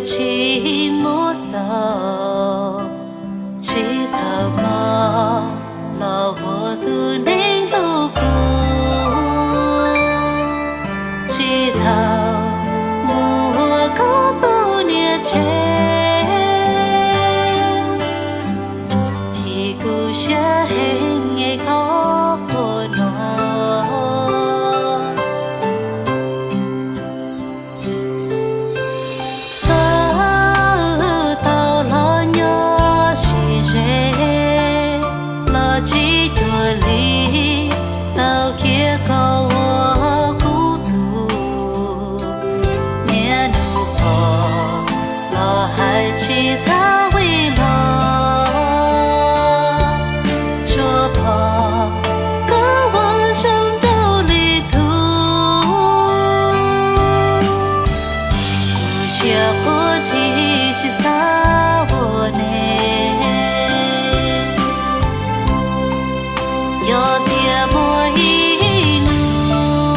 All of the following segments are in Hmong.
Tsis muaj xaus, tsis tau koj los ua tus neeg hlub kuv, tsis tau mus ua koj tus niam tsev. Chim kuv siab heev es koj puas hnov. Txawm tau los nyob sib ze los tsis cuag li tau cia koj ua kuv tug. Niaj hnub pom los hais tsis tau vim los tsuas pom koj ua zoo nraug li tug. Kuv siab quaj thib tsis xav ua neeg. Yog tias muaj ib hnub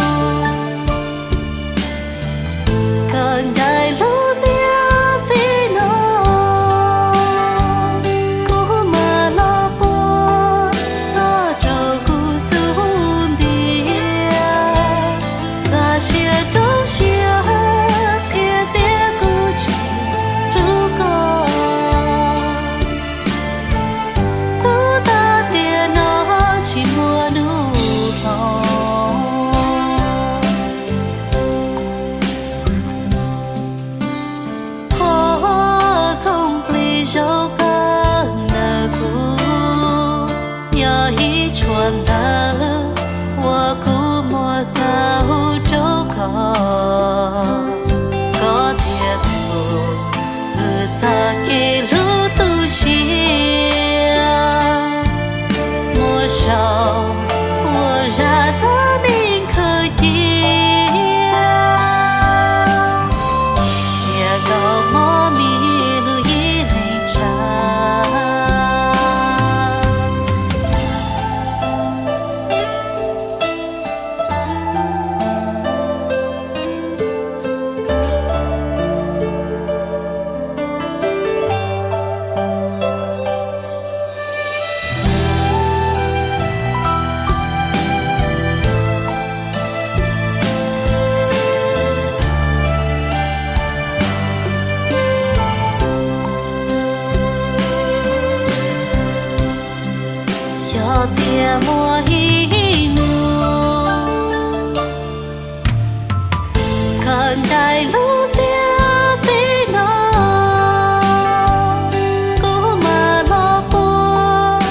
koj ncaim lub ntiaj teb no, kuv mam los puag koj rau kuv xub ntiag. Xa siab rau siab qhia tias kuv tseem hlub koj. Tus tag tiam no tsis muaj hnub hloov. Qhov khoom plig zoo kawg ntawm kuv yog ib tshuaj ntawv uas kuv muab txaus rau koj. Koj thiaj tus uas txoj kev hlub tu siab muab sau ua zaj dab neeg khaws cia, thiab koj mob mis lub ib leeg tshav. Yog tias muaj ib hnub koj ncaim lub ntiaj teb no, kuv mam los puag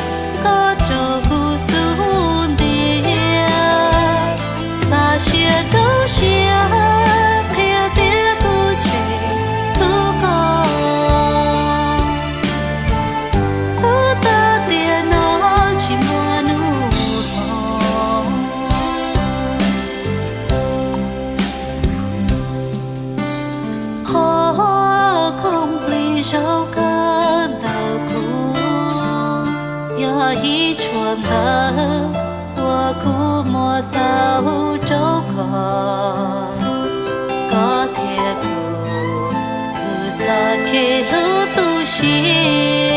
koj rau kuv xub ntiag. Xa siab rau siab qhia tias kuv tseem hlub koj. Tus tag tiam no tsis muaj hnub hloov. Qhov khoom plig zoo kawg ntawm kuv yog ib tshuaj ntawv uas kuv muab txaus rau koj. Koj thiab kuv, kuv txoj kev hlub tu siab